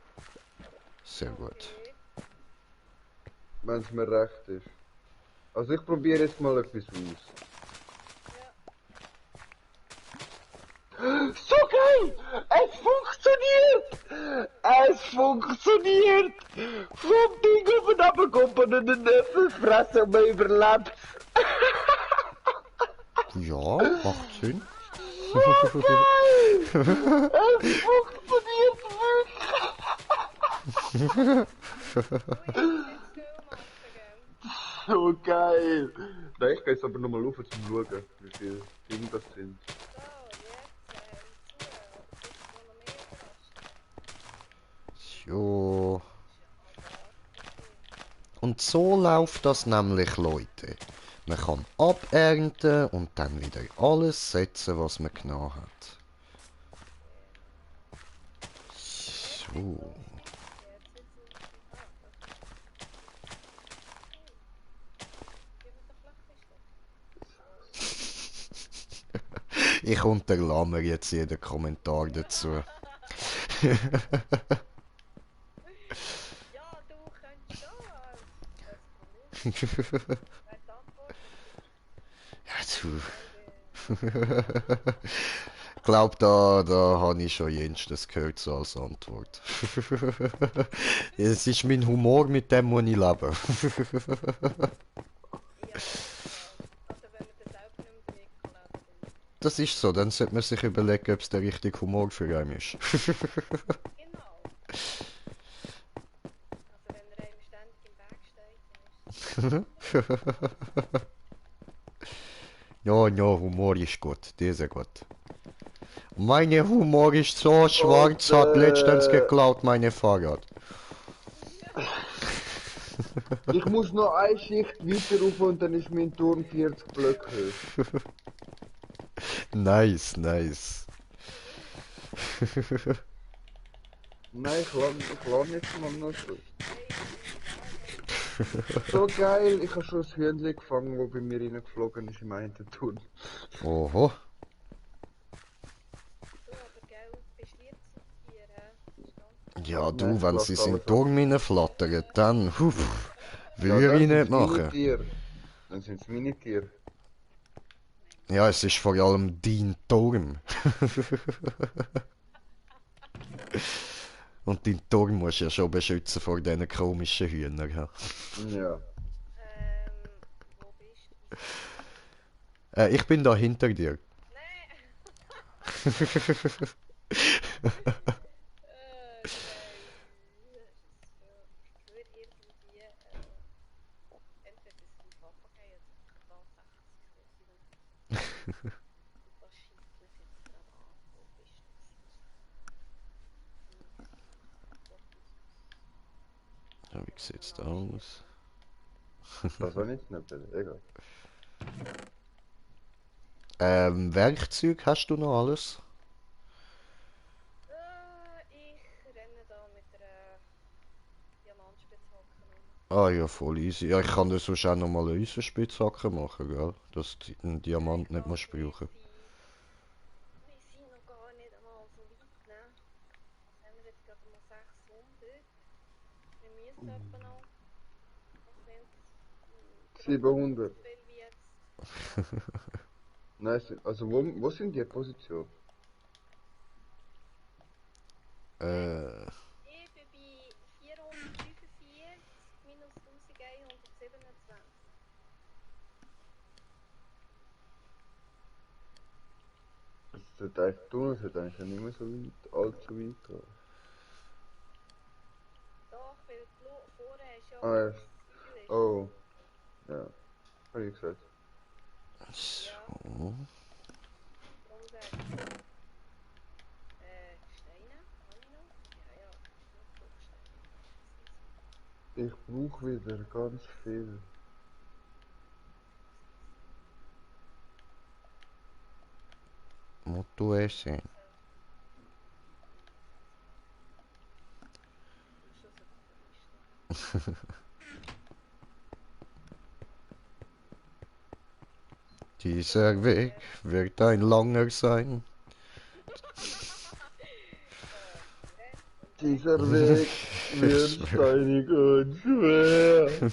Sehr gut. Okay. wenn es mir recht ist. Also ich probiere jetzt mal etwas aus. Ja. So geil! Es funktioniert! Es funktioniert! Vom Ding oben runterkommt und den Löffel fressen und man überlebt. Ja, macht Sinn. So geil! Es funktioniert wirklich! Jetzt viel machen, gell? So geil! Nein, ich gehe jetzt aber nochmal rauf, um zu schauen, wie viele Dinge das sind. So, jetzt zu. Aber es ist noch mehr überrascht. Jo. Und so läuft das nämlich, Leute. Man kann abernten und dann wieder alles setzen, was man genommen hat. So. Jetzt wird's Gib mir doch Flachfischchen. Ich unterlasse mir jetzt jeden Kommentar dazu. Ja, du könntest schon. Das kann ich. Wer die Antwort? Ja, du. Ich glaube, da habe ich schon jenstes gehört so als Antwort. Es ist mein Humor, mit dem muss ich leben. Ja, also wenn man das selber nicht mehr damit kann leben, dann... Das ist so, dann sollte man sich überlegen, ob es der richtige Humor für einen ist. Genau. Also wenn er einem ständig im Weg steht, dann ist Ja, ja, Humor ist gut, dieser gut. Meine Humor ist so schwarz, hat letztens geklaut meine Fahrrad. Ich muss noch eine Schicht weiter rauf und dann ist mein Turm 40 Blöcke hoch. Nice, nice. Nein, ich lerne jetzt mal noch so. So geil, ich habe schon ein Hühnchen gefangen, das bei mir reingeflogen ist im einen Turm. Oho. du aber, gell, bist lieb zu dir, hä? Das ist ganz Ja, du, Nein, wenn lass sie alles in ab. den Turm hineinflattern, dann, würde dann ich sind's nicht meine machen. Tiere. Dann sind es meine Tiere. Ja, es ist vor allem dein Turm. Und dein Turm musst du ja schon beschützen vor diesen komischen Hühnern. Ja. Ja. Ich bin da hinter dir. Nein! Nein! Ich höre irgendwie, entweder das sind Papageien oder tatsächlich und das schießt mich jetzt gerade an. Wo bist du? Ja, wie sieht's da aus? Das war nicht schnell, egal. Werkzeug hast du noch alles? Ich renne da mit einer Diamantspitzhacke rum. Ah ja, voll easy. Ja, ich kann das sonst auch noch mal eine Eisenspitzhacke machen, gell? Dass du einen Ich Diamant nicht glaube, musst brauchen. wir sind noch gar nicht einmal so weit, ne? Was haben wir jetzt gerade mal 600? Wir müssen etwa noch. Was sind es? 700. So viel wie jetzt. Nice. Also wo sind die Position? Äh, Ich bin bei 445 minus 1127. Das sollte eigentlich tun, es sollte eigentlich nicht mehr so weit, allzu weit gehen. Doch, weil vorher ist ja Ah, ja. das Siegel ist. Oh. Ja. Hab ich gesagt. Ja, so. darum sage ich. Steine? Habe ich noch? Ja, ja, genug Bruchsteine. Ich brauche wieder ganz viel. Motto essen. Dieser Weg wird ein langer sein. Dieser Weg wird steinig und schwer.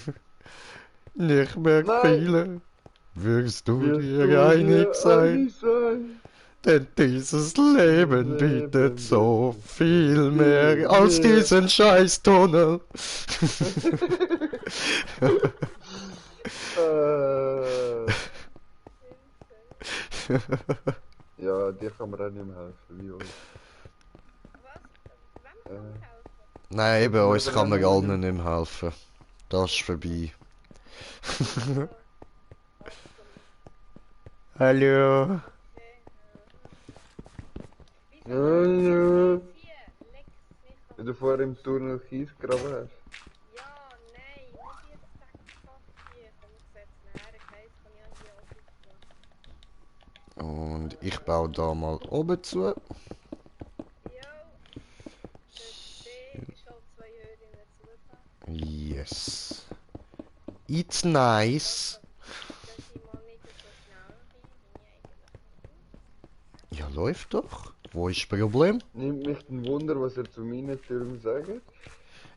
Nicht mehr Nein, viele wirst du wirst dir du einig dir sein. einig sein. Denn dieses Leben bietet so viel mehr als diesen Scheißtunnel. Äh, ja, dir kann man auch nicht mehr helfen, wie euch. Was? Wem kann man helfen? Nein, eben, Das uns Leben kann man haben wir allen nicht mehr helfen. Das ist vorbei. Hallo. Wieso Ja, läuft ja. das hier? Lecks mich am Wenn du vorher im Tunnel Kies graben hast. Ja, nein, nicht jetzt Sackkraft hier. Komm, ich setze ihn her. Kreis kann ich auch hier aufsitzen. Und ich baue da mal oben zu. Jo. Der See ist halt 2 Höhlen zu. Yes. It's nice. Dass ich mal nicht so schnell bin, bin ich eigentlich. Ja, läuft doch. Wo ist das Problem? Nimmt mich ein Wunder, was ihr zu meinen Türmen sagt.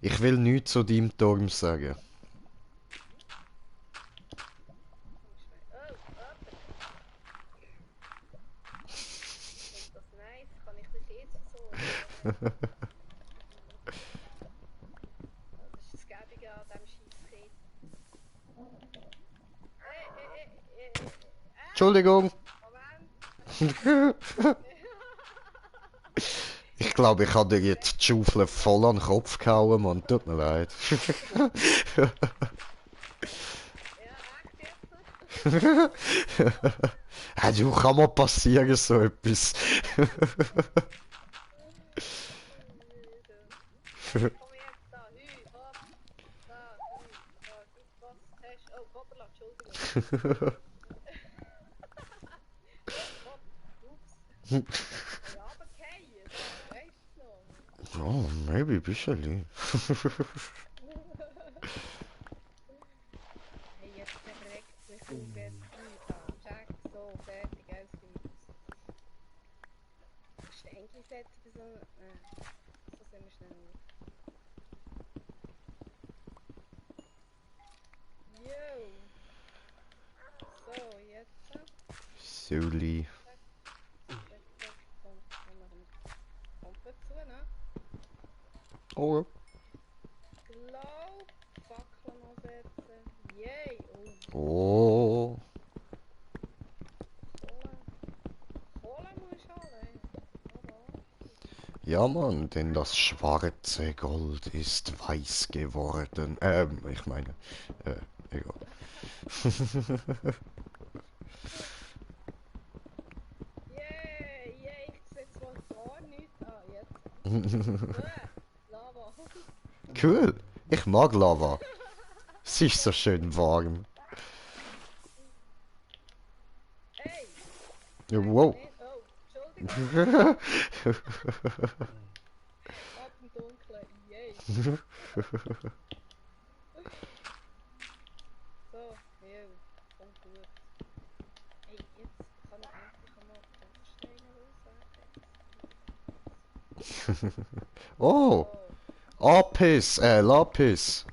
Ich will nichts zu deinem Turm sagen. Oh, open. Ist das nice? Kann ich dich jetzt versorgen? Das ist das Gäbige an diesem Scheisskit. Entschuldigung. Moment. Ich glaube, ich habe dir jetzt die Schaufel voll an den Kopf gehauen, Mann. Tut mir leid. Ja, echt jetzt? Ja, du, kann mal passieren, so etwas. Komm jetzt da, hü, hopp, da, hü, da, du, was hast du? Oh, hoppala, Entschuldigung. Hopp, ups. Ja, aber runterfallen, da, weißt du noch. Oh, maybe ein bisschen. Hey, jetzt verreckt sich auf jetzt da. Check, so, fertig, aus Stängel setzen bei so so sind wir schnell nicht. Jo! So, jetzt. Soli. Kommt dazu, ne? Oh. Glaub, Fackeln ansetzen. Yay! Oh. Oh. Ja, Mann, denn das schwarze Gold ist weiß geworden. Ich meine, egal. Yeah, ich sehe zwar gar nichts. Ah, jetzt. Lava. Cool. Ich mag Lava. Es ist so schön warm. Hey! Ja, wow. Nicht. Oh, Entschuldigung. Ab im Dunkeln. Yay. So, ja, kommt gut. Hey, jetzt kann ich endlich einmal Kopfsteine loswerden. Oh, Oh, Lapis, Lapis.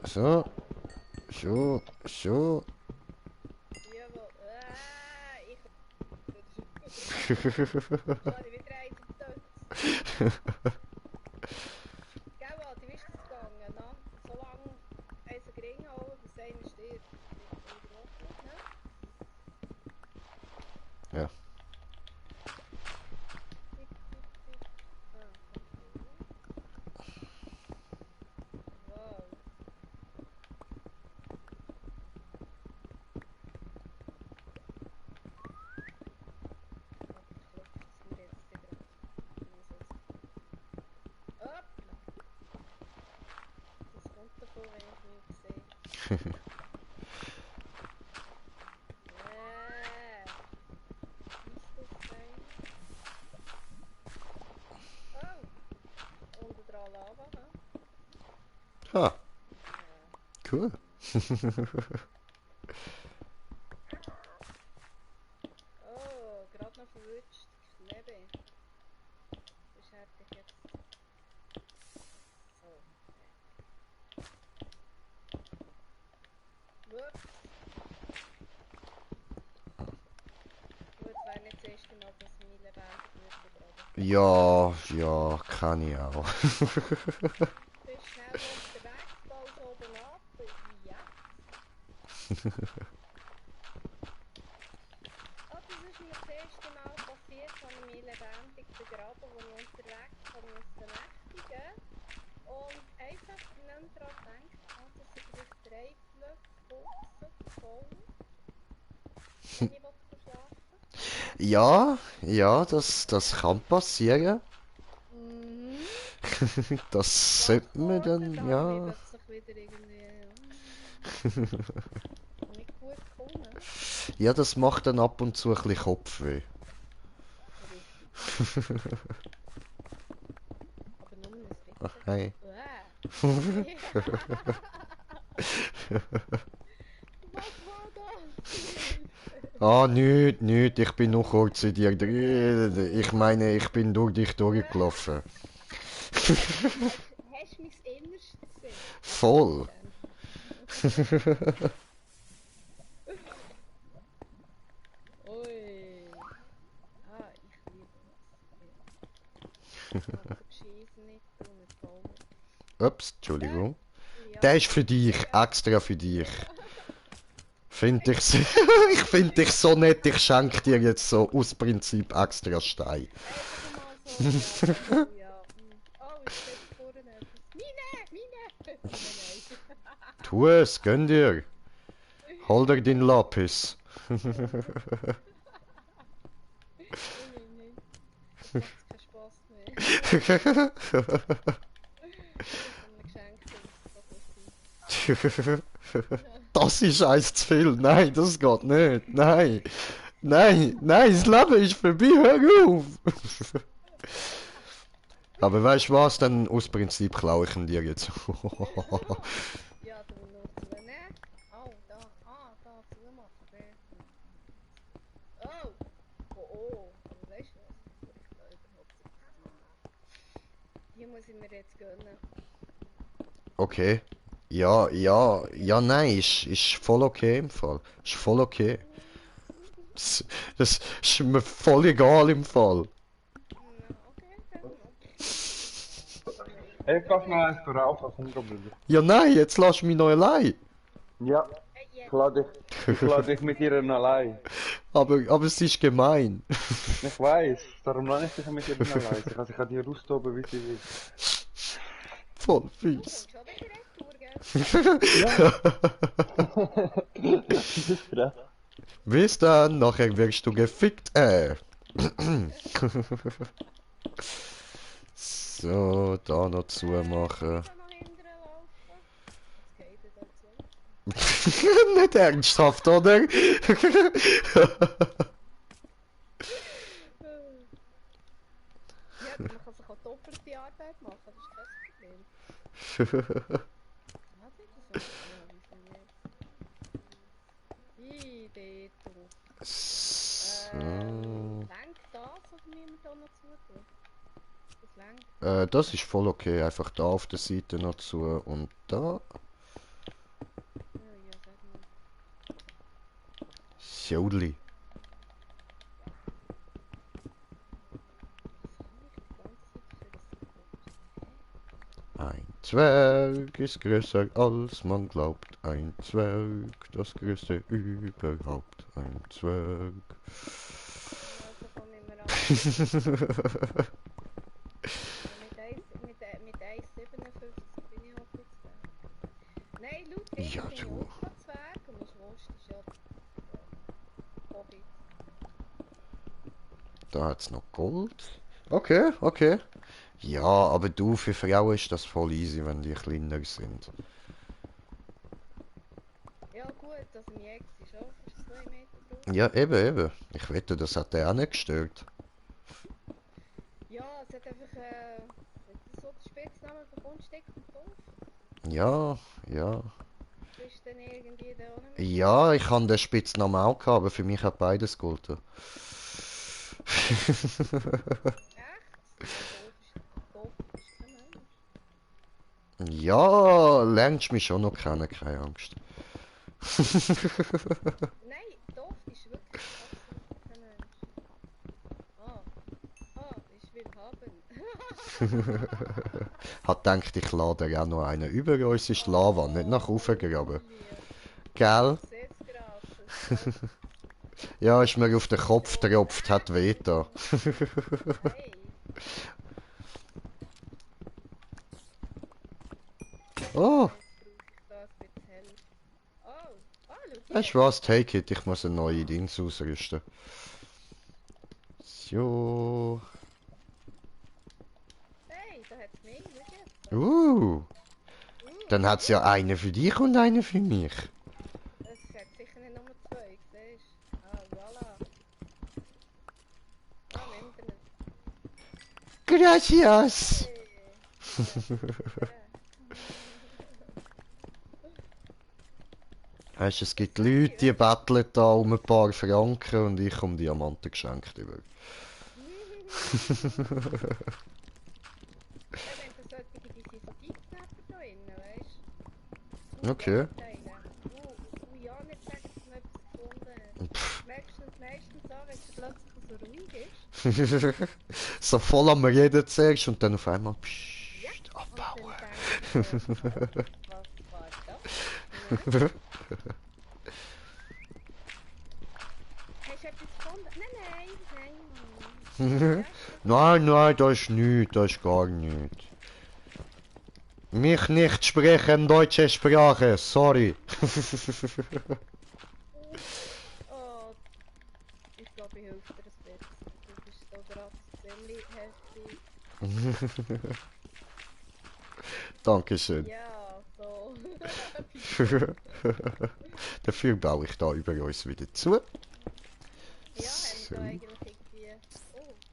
So, so, so. jawohl. Ich... Kann ich wieder rein zum Tod. Gell, Adi, wie ist das gegangen, ne? Solange einen gering holen, bis einer stirbt. Wieder offen, ne? Ja. Tipp, tipp, tipp. Ah, wow. Warte, ich klopfe es mir jetzt wieder an. Hoppla! Das kommt davon, wenn ich nichts sehe. Ist das sein? Oh! Unten dran Lava, hä? Ha, cool. Oh, gerade noch verwünscht. Lebe. Das hätte ich jetzt. So. Ups. Gut, wäre nicht das erste Mal, dass meine lebendig wird begraben. Ja, kann ich auch. Bist schnell unterwegs, baust oben ab. Ja. Oh, das ist mir das erste Mal passiert, als ich mich lebendig begraben, als ich unterwegs musste nächtigen. Und einfach nicht mehr daran gedacht, dass ich vielleicht 3 Blöcke voll, wenn ich schlafen Ja, das kann passieren. will. Das sollte man dann, dann ja. wird sich wieder irgendwie nicht gut kommen. Ja, das macht dann ab und zu ein bisschen Kopfweh. Richtig. Aber nur ein Ach, bisschen. hey. Was war das? Ah, nicht, ich bin noch kurz in dir drin. Ich meine, ich bin durch dich durchgelaufen. Hast du mein Innerstes gesehen? Voll. Ui. Ah, ich liebe das. Schießen nicht tun mit Baum. Ups, Entschuldigung. Ja. Der ist für dich, extra für dich. Find ich, ich finde dich so nett, ich schenke dir jetzt so aus Prinzip extra Stein. Einfach mal so. Ja. Oh, ich sehe vorne etwas. Mine! Nein. Tu es, gönn dir. Hol dir den Lapis. Nein. Das macht keinen Spaß mehr. Das ist eins zu viel. Nein, das geht nicht. Nein, das Leben ist vorbei. Hör auf. Aber weißt du was? Dann aus Prinzip klaue ich ihn dir jetzt. Ja, du nur zu ne? Oh, da. Da zumachen. Oh! Aber weißt du was? Bevor ich da überhaupt hier muss ich mir jetzt gönnen. Okay. Ja, nein, ist voll okay im Fall. Ist voll okay. Das ist mir voll egal im Fall. Okay, dann okay. Ich kann schnell eins rauchen, komm, Bruder. Ja, nein, jetzt lass mich noch allein. Ja. Hey, Ich lade dich mit ihr allein. Aber es ist gemein. Ich weiß, darum lade ich dich mit ihr allein. Also ich kann die raustoben, wie sie will. Voll Du fies. kommst schon wieder retour, gell? Das ist frech. Bis dann, nachher wirst du gefickt, So, da noch zumachen. Ich kann noch hinten laufen. Jetzt geht er dazu. Nicht ernsthaft, oder? Ja, man kann sich auch doppelte Arbeit machen, das ist kein Problem. Was ist das? Wie viel jetzt? So. Lenkt das oder müssen wir da noch zutun? Das lenkt. Das ist voll okay. Einfach da auf der Seite noch zu und da. Ja, ja, sag mal. Schaudli. Ein Zwerg ist größer als man glaubt. Ein Zwerg, das größte überhaupt. Ein Zwerg. Also komm immer an. Mit 1,57 bin ich auch ein Zwerg. Nein, schau, ich Ja, bin du. auch kein Zwerg und das Wurst ist ja Hobbit. Da hat's noch Gold. Okay, okay. Ja, aber du, für Frauen ist das voll easy, wenn die kleiner sind. Ja gut, also mein Ex ist auch fast 2 Meter groß. Ja, eben. Ich wette, das hat er auch nicht gestört. Ja, es hat einfach so den Spitznamen bekommen, Steck und Dorf. Ja, ja. Das ist dann irgendwie da auch nicht mehr. Ja, ich habe den Spitznamen auch gehabt, aber für mich hat beides gegolten. Echt? Doof ist kein Mensch. Ja, lernst mich schon noch kennen, keine Angst. Nein, doof ist wirklich absolut kein Mensch. Ich will haben. Hat gedacht, ich lade ja auch noch einen über uns ist Lava, nicht nach oben graben. Gell? Ich seh's gerade. Ja, ist mir auf den Kopf getropft, hat weh da. Hey. Oh, Jetzt brauche ich das mit hell. Schau weißt du was, take it, ich muss ein neues Dings ausrüsten. So. Hey, da hat's mehr, jetzt. Dann hat's ja einen für dich und einen für mich. Es hat sicher nicht nur 2, siehst du? Ah, voilà. Ah, nimm den. Gracias! Weißt du, es gibt Leute, die betteln da um ein paar Franken und ich um Diamanten geschenkt über. Ja, wenn du solche diese so Tiefknäpper da innen, weißt du? Okay. Ja, nicht sagen, dass wir etwas gefunden haben. Merkst du meistens an, wenn es plötzlich so ruhig ist? So voll am Reden zuerst und dann auf einmal pssst, Und abbauen. dann denkst du, was war das? Ja. Hast du etwas gefunden? Nein. Nein, das ist nichts, das ist gar nichts. Mich nicht sprechen deutsche Sprache, sorry. Oh, ich glaube, ich helfe dir ein bisschen. Du bist da gerade ziemlich heftig. Dankeschön. Ja, so. Dafür baue ich da über uns wieder zu. Ja, So. haben wir da eigentlich irgendwie...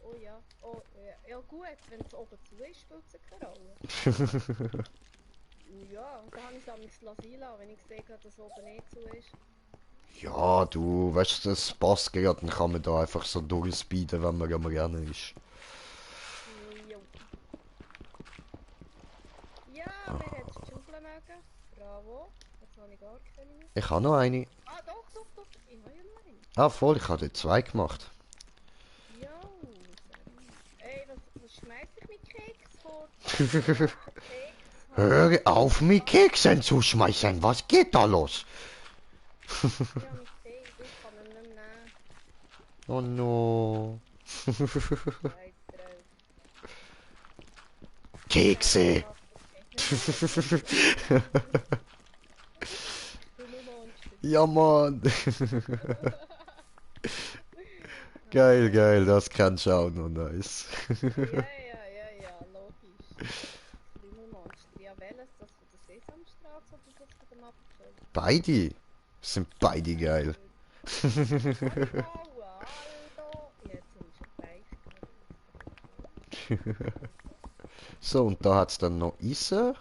Oh ja. Ja gut, wenn es oben zu ist, spielt es keine Rolle. Ja, da habe ich es am Lasila, wenn ich sehe, dass es oben nicht zu ist. Ja, du, weißt du, das passt gerade, dann kann man da einfach so durchspeeden, wenn man am Rennen ist. Jo. Ja, wer hat die Schaufel mögen? Bravo. Jetzt habe ich gar keine mehr. Ich habe noch eine. Ah, doch. Ich habe ja noch eine. Ah, voll, ich habe dort zwei gemacht. Jo. Ey, was schmeißt ich mit Keks vor? Keks. Hör auf, mit Keksen zu schmeißen, was geht da los? Ja, mich gesehen, ich kann ihn nicht mehr nehmen. Oh no. Scheiß drauf. Kekse. Krümelmonster. Ja, Mann. Geil, geil, das kann ich auch noch nice. Ja, logisch. Krümelmonster. Ja, welches? Das von der Sesamstraße oder das von dem Apfel? Beide. Sind beide geil. Hallo, Alter. Jetzt sind wir schon gleich. So, und da hat's dann noch Eisen.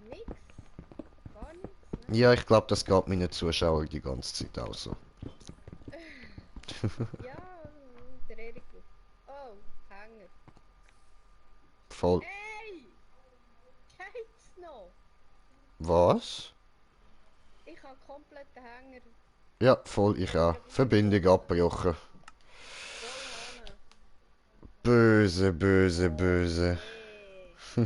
Nix. Gar nichts, ne? Ja, ich glaube, das geht meinen Zuschauern die ganze Zeit auch so. Ja, der Erik. Oh, Hänger. Voll. Ey! Geht's noch? Was? Ich habe komplett den Hänger Ja, voll, ich auch. Verbindung abgebrochen. voll Hahn. Böse, böse, böse. Hey.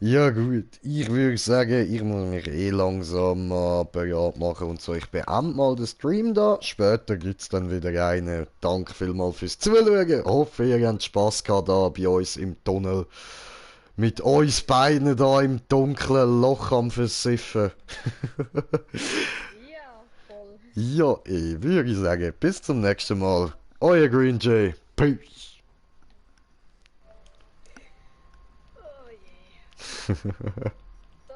Ja gut, ich würde sagen, ich muss mich eh langsam mal bereit machen und so. Ich beende mal den Stream da. Später gibt's dann wieder einen. Danke vielmals fürs Zuschauen. Hoffe, ihr habt Spass gehabt da bei uns im Tunnel. Mit uns beiden da im dunklen Loch am Versiffen. Ja, voll. Ja, ich würde sagen, bis zum nächsten Mal. Euer Green Jay. Peace. Oh je.